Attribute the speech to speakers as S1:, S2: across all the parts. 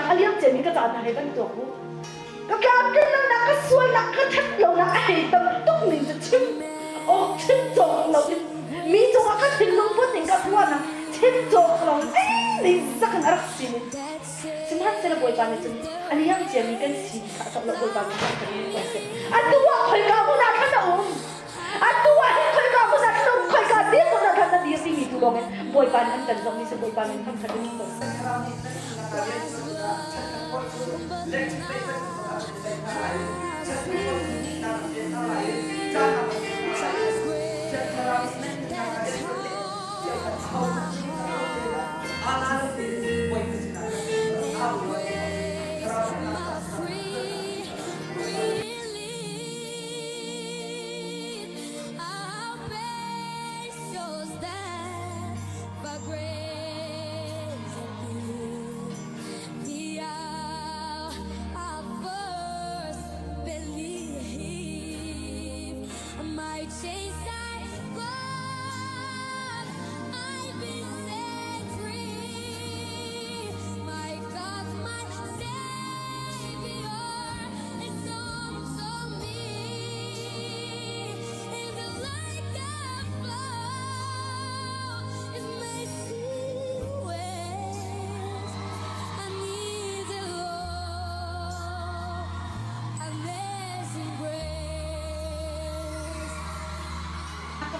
S1: A liam ciami ka caan hna he kan tuak u. Ka tlamtlin lonak, ka sualnak, ka ṭhat lonak a hei tam tuk ning cu chim awk chim cawk lo in mi cungah ka thinlung put ning ka ruahnak chim cawk lo in ning zak in a rak si ning. Sihmanhsehlaw Bawipa nih cun a liam ciami kan si kha a zoh lo Bawipa nih kan kan ko seh. Atu ah khoika hmun ah khan a um. Atu ah hin khoika hmun ah khan a um. Khoika dir hmun ah khan na dir timi tu lawng in Bawipa nih an kan zohmi si Bawipa nih kan khat in ko seh.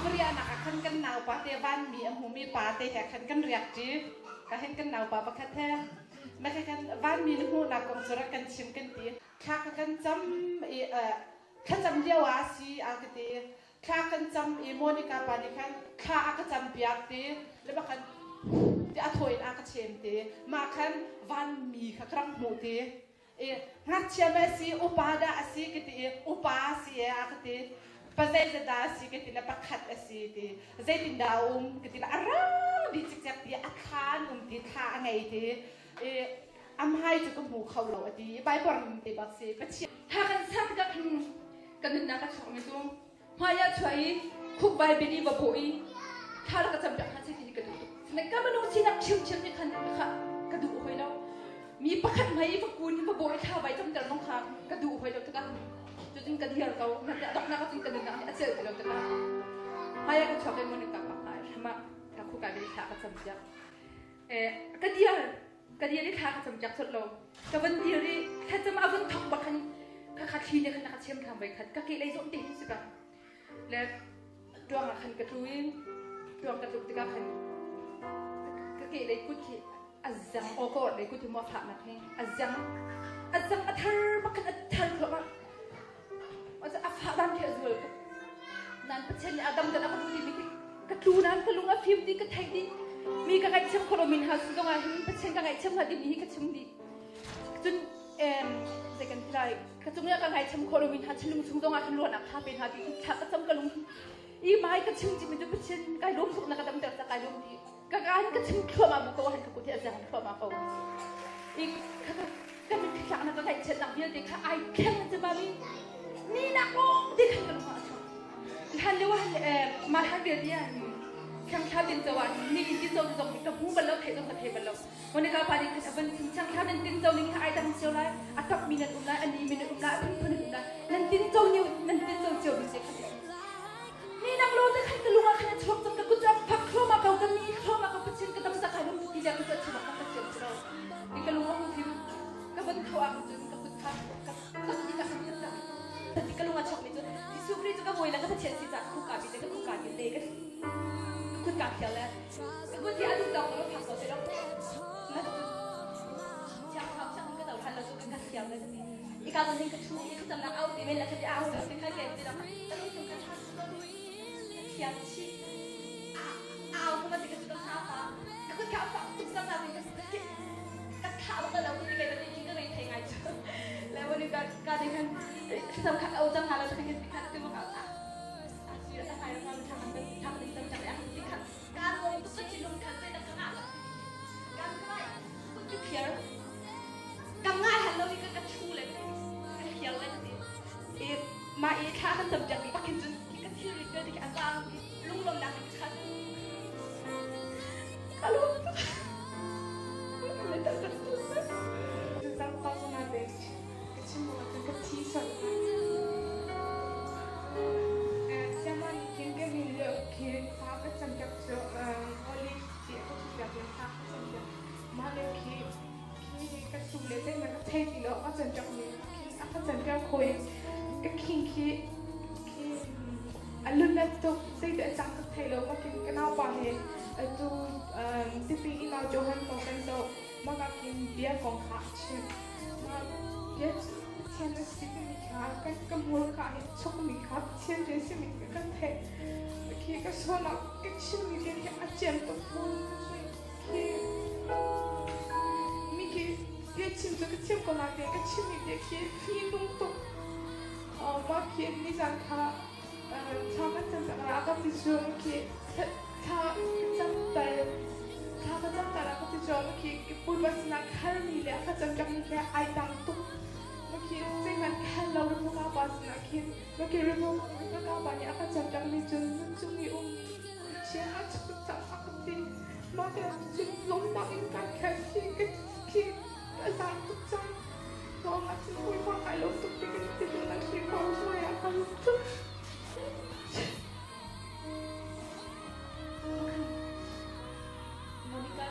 S2: Riahnak ah khan kan naupa te vanmi a hmumi pa te he khan kan riak ṭi. Ka hin kan naupa pakhat he na kha kan vanmi na hmuhnak kong cu rak kan chim kan ti. Thla ka kan cam i thlacam lio ah si a ka ti. Thla kan cam i Monica pa nih khan thla a ka cam piak ti. Le bakhan ti a thaw in a ka chem ti. Mah khan vanmi kha ka rak hmuh ti. I ngakchia ma si upa dah a si ka ti i upa si e a ka ti. Pa zeizat dah a si ka ti le pakhat a si ti. Zeitin dah a um ka ti le a rang dih cikcek ti a thla an um ti thla a ngei ti. I amhai cu ka hmu kho lo a ti. Bible te bak si Pathian.
S3: Tha kan ser tikah khan kan nunnak a chuakmi cu hmai ah chuah i khukbai bin i va bawh i thla rak ka cam piak hna seh ti hi ka duh tuk. Sinain ka minung sinak ṭhiamṭhiam nih khan kha ka duh hoi lo. Mi pakhat hmai i va kun i va bawh i thla vai camter zong kha ka duh hoi lo tikah cucun ka dir ko. A donghnak ah cun ka nunnak nih a celh ti lo tikah hmai ah ka chuak i Monica pa hmai hram ah ka khukai bin thla ka cam piak. Ka dir ka dir i thla ka cam piak colh lo. Ka van dir i thlacam a vun thok bak khan khakha thli nih khan a ka chem ṭhan voi khat ka kehlei zawm te hin si bak le ṭuang ah khan ka tlu i ṭuang ka tluk tikah khan ka kehlei kut khi a zang aw ka orhlei kut hi maw fahnak hi a zang a zang a thar bak khan a thar thluahmah a fah dan khi a zual tuk nan Pathian nih a dam kan a ka duh ti mi ka tlu nan ka lung a fim ti ka theih dih mi ka ngaihthiam khawh lo min ha su zong ah hin Pathian ka ngaihthiam hnga ding hi ka chim dih cun zei kan ti lai ka cung ka ngaihthiam khawh lo min ha lung chung zong ah khan luan ak tha pe hna ti thla ka cam ka lung i mai ka chim mi cu Pathian kai lawm tuk na ka dam ter ta kai lawm ti ka ka han ka chim thluahmah bu ko han ka kut hi a zang thluahmah ko i ka ka min thlak na ka ngaihchiat nak vialte kha ai thleng an ma mi ni nak lawng te khan ka lung ah a chuak hlan lio ah ma hlan vialte ah thlang thla tin cho ah ni in tin cho zong ka hmu bal lo thei zong ka thei bal lo Monica pa nih khan a van chim chang thla nan tin cho ning hi ai dang cio lai a tap mi nan um lai a ni mi nan um lai a phunphun nan um lai nan tin cho ni nan tin cho cio mi se kha ni nak lo te khan ka lung ah khan a chuak cang ka kut cu a fak thluahmah ko ka ni thluahmah ko Pathian ka dam sa kai lung ti le ka cu a chim ka thiam si lo i ka lung a hung fim ka van tho ah cun ka kut kha ka tak i ka han tak tak ka lung a chuak mi cu Jesuh Khrih cu ka bawi le ka Pathian si ca ka khuka bi le ka khuka bi le ka kut ka phial le ka kut hi a duh dong lo phak ko se lo na chiang thau chiang ka do than lo cu ka thiam le ka ti i ka hin ka thu i ka tamnak au ti men la ka ti au lo ti kha ke ti lo ka lung chung ka tha thiam chi au ko ma ti ka chu ka sa pa ka kut kha fa tuk sam na ka ka tha ba ka lo ti kai ti ka rei thei ngai chu le wani ka ka ding han sam kha au chang hala ti ka ti ma ka a si a hai ra ma thang an thang ding tam chang ya ti kha ka lo tu ka chi lung khan te ka nga kan kai ku chu phiar ka nga han lo ka ka chu le ka phiar le ti e ma e thla kan tam jak pakin chun ka thil ri te ti an ang lunglawm nak ka khat ka lung.
S4: thei ti lo a ka canpiak mi khin a ka canpiak kho i ka khing khi khi a lunat tuk zeiti a cang ka thei lo makin ka naupa he atu tipi i nau Johan kong kan zoh maka khin bia kong kha a chim mah bia cu Pathian a si timi kha kan ka hmurka hi chukmi kha Pathian rian simi kha kan theih khi ka sualnak ka chimmi bia khi a ciam tuk fawn khi mi khi bia chim cu ka chim ko na te ka chimmi bia khi fi nung tuk mah khi nizan kha thla kan cam tak a ka ti cu khi thla ka cam ter thla ka cam ter a ka ti cu khi puipa sinah khalmi le a ka cam piakmi khi ai dang tuk khi zeihmanh khal lo Rebecca pa sinah khin khi Rebecca pa nih a ka cam piakmi cun nunchung i um chia a chuk cang a ka ti mah te cun lawmnak in kai kher khi ka khi ka zaang tuk cang lawm ah cun puipa kai lawm tuk ti ka ti tu na khi ko hmai ah ka lawm tuk.
S3: Monica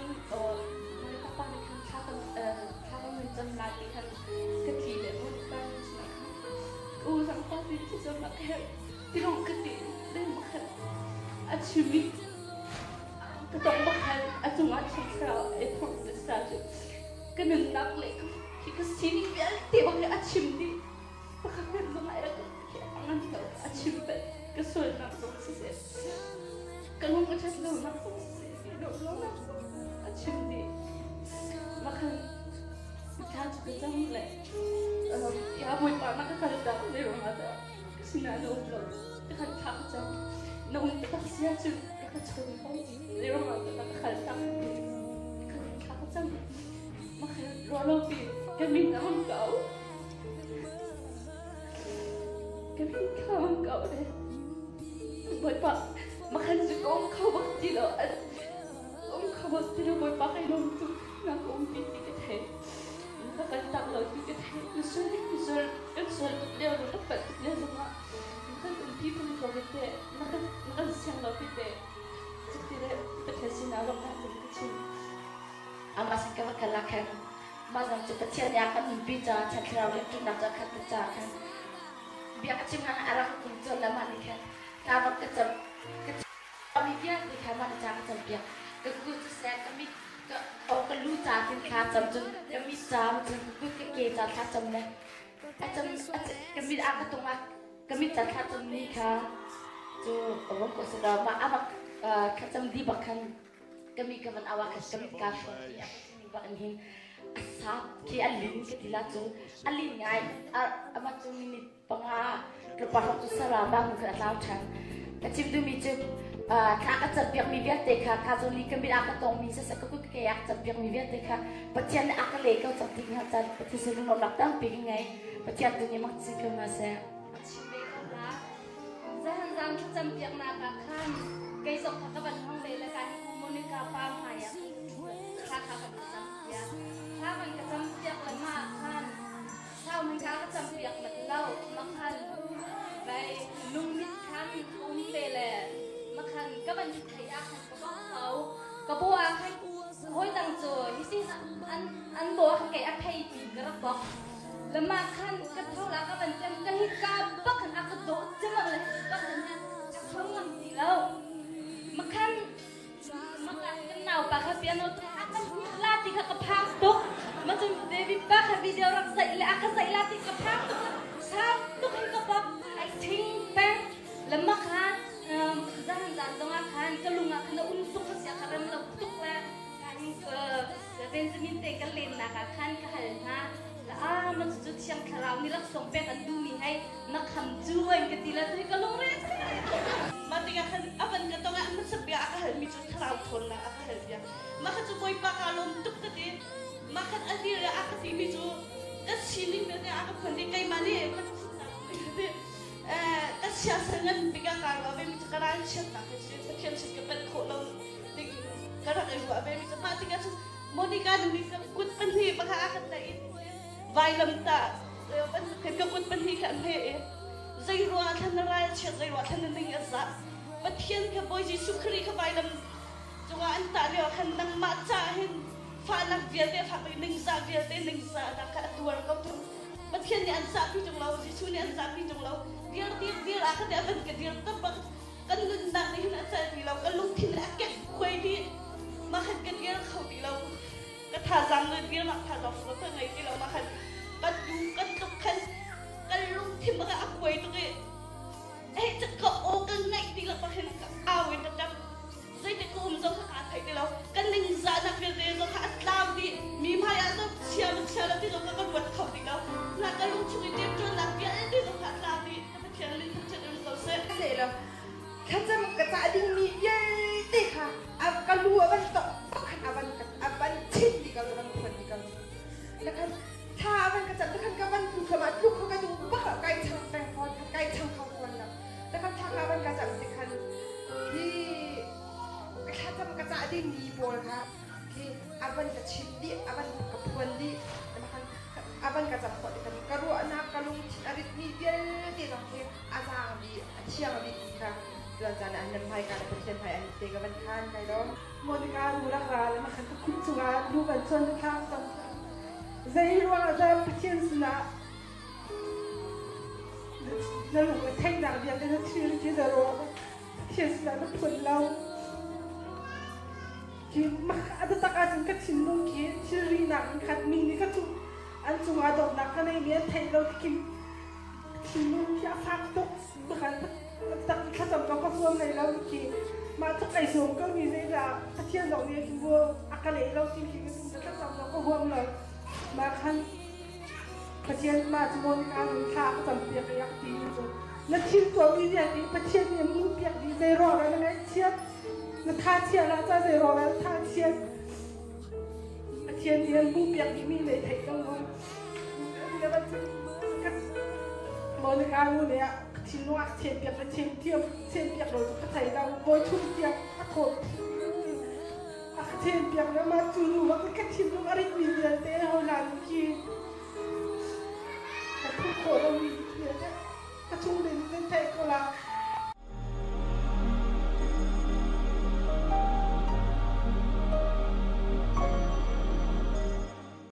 S3: Monica pa nih khan thla kan thla kan hun cam lai ti khan ka thi le Monica nih cun khan u sang pa ti thlacam a ka herh ti rong ka ti le makhan a chim i ka tong bakhan a cungah thiang thlarau ai thong te sa cu ka nunnak le khi ka sining vialte bak hi a chim dih pakhat hmanh zong ai ngan lo a chim bel ka sualnak zong siseh ka lung a ṭhat lonak zong siseh duh lonak zong a chim dih makhan thla cu ka cam le ya bawipa na ka kal tak le ruangah dah ka sinah na um lo ka khan thla ka cam na um taktak si ahcun ka ka chawn ko le ruangah dah na ka kal tak ka thla ka cam makhan ruah lo pi ka min a hung kau Ka min kha hung kau le Bawipa makhan cu ka um kho bak ti lo um kho bak ti lo Bawipa kai lawm tuk na ka um pi ti ka thei na ka kan tak lo ti ka thei na sual na sual kan sual tuk lio na kan palh tuk lio zongah na kan um pi peng ko hi teh na kan na kan siang lo ti teh cuti le Pathian sinah lawmhnak zong ka chim.
S1: Amah sin ka va kal ah khan mah zong cu Pathian nih a kan nunpi caah Thiang Thlarau rianṭuannak cu a khat tuk caah khan bia ka chim hlan ah a rak ka kum cawn le mah nih khan thla rak ka cam ka chimmi vialte kha mah nih ca ka campiak ka kut siseh ka mit ka aw ka lu ca tin thla cam cun ka mit ca cun ka kut ka ke ca thla cam le a cam ka mit a ka tung ah ka mit ca thla cam ni kha cu a ko sadaw mah a bak thlacam di bak khan ka mi ka van au ah khan ka mit kaa hrawm i a ka bak in hin a sap khi a lin ka ti la cu a lin ngai amah cu minute panga tlawmpal hrawng cu sara bang khan a tlau ṭhan ka chim duhmi cu thla ka campiak mi vialte kha ka zawn i ka mit ah ka tongmi siseh ka kut ka ke ah ka campiak mi vialte kha Pathian nih a ka le ko cang ti hnga caan Pathian sin lunglawmhnak tampi ka ngei Pathian tu nih mak si ko hna seh.
S5: A chim ve ko la. Zahan zan thlacam piaknak ah khan kei zong kha ka van hong ve le ka hi Monica pa hmai ah thla kha van ka cam piak. Thla van ka cam piak le mah khan sau man ka ka cam piak mat lo makhan vai lungmit khan um ve le makhan ka van thei ah khan ka bok ko ka bo ah khan hoi dang cu hi sin an an bo ah khan kei a phei ti ka rak bok Lama khan ka tho la ka van tem ka hi ka bak khan a ka dawh cemang le bak khan ka tho ngam ti lo. Makhan maka kan nau pa kha piano a kan la ti kha ka phang tuk. Ma cun David pa kha video rak zaih le a ka zaih la ti ka phang tuk. Sau tuk in ka bak ai thing peng. Lama khan zan zan zong ah khan ka lung ah khan a um tuk ka sia kha rem lo tuk le Benjamin te kan lennak ah khan ka hal hna. A ma cu thiang thlarau nih laksawng pek an duhmi hei na kham cu an ka ti la tu ka lungre
S2: Mah tikah khan a van ka tong ah hmasa bia a ka halmi cu thlarau ṭhawnnak a ka hal bia. Mah kha cu Bawipa kaa lawm tuk ka ti. Mah khan a dir i a ka timi cu ka sining vialte a ka phuan i keimah nih ka siasal ngan bik ah kaa ruah vemi cu ka ralchiatnak hi si Pathian sin ka panh khawh lo ding ka rak i ruah vemi cu mah tikah cun Monica nu nih ka kut pahnih pakhat a ka tlaih i vailamtah ka kut pahnih kha a hmeh i zei ruah thlan na ralchiat zei ruah thlan na ning a zah Pathian kha Bawi Jesuh Khrih kha vailam cungah an tah lio ah khan nangmah ca hin fahnak vialte.
S6: Vialte fak i ningzah vialte ningzahnak kha a tuar ko tung. Pathian nih an zahpi ṭung lo, Jesuh nih an zahpi ṭung lo. Dir dir dir ah kha te a van ka dir tam bak kan nunnak nih hin a celh ti lo, ka lungthin a kek khuai dih. Mah khan ka dir kho ti lo. Ka thazaang le dirnak thazaang zong ka ngei ti lo. Mah khan kan du kan tluk khan kan lungthin bak a kuai tuk i hei cak ka aw ka ngaih ti lo bak hin ka au in ka ṭap. Zeitik ka um zong kha kaa thei ti lo. Ka ningzahnak vialte zong kha a tlau dih. Mi hmai ah zong chia ma chia lo ti zong kha ka ruat kho ti lo. Na ka lung chung i ṭemṭuannak vialte zong kha a tlau dih. Ka Pathian min thangṭhat in ko seh.
S7: Seh law thlacam ka cah dingmi vialte kha a ka lu a van tok tok khan a van a van chim dih ko a van phuan dih ko. Lakhan thla a van ka cam lakhan ka van tu thluahmah tluk kho ka duh bak lo kai chang peng fawn khan kai chang kho fawn lo. Lakhan thla ka van ka cam ti khan hi thlacam ka cah dingmi pawl kha khi a van ka chim dih a van ka phuan dih a van ka cam khawh ti khan ka ruahnak ka lungthin a ritmi vialte zong khi a zaang dih a thiang dih ti kha tuan caan ah nan hmai ka le Pathian hmai an te ka van khan kai lawm.
S2: Monica nu rak ra le makhan ka khum cungah nu van chuan na thla cam zei ruangah dah Pathian sinah na lung a theihnak vialte na thil ti za ruang Pathian sinah na phun lo ki a taktak ahcun ka thinlung khi thilri nak in khat mi nih ka cung an cungah dawtnak ka neimi an theih lo tikin thinlung khi a fak tuk makhan tak thlacam ka ka huam lei lo khi mah tluk ai zuam ko mi zeidah Pathian zong nih a ka leh lo ti khi ka thlacam ka huam lo mah khan Pathian mah cu Monica nih thla a ka campiak i a ka timi cu na thil tuahmi vialte Pathian nih a hmuhpiak dih zei ruang dah na ngaihchiat na tha chia hlah ca zei ruang dah na tha chiat Pathian nih an hmuhpiak dihmi lei theih ko mu Monica nu nih a thinlung a ka thianpiak le thiam thianpiak lo cu ka thei lo bawi thum tiang a thawt a ka thianpiak le mah cu nu bak ka thinlung a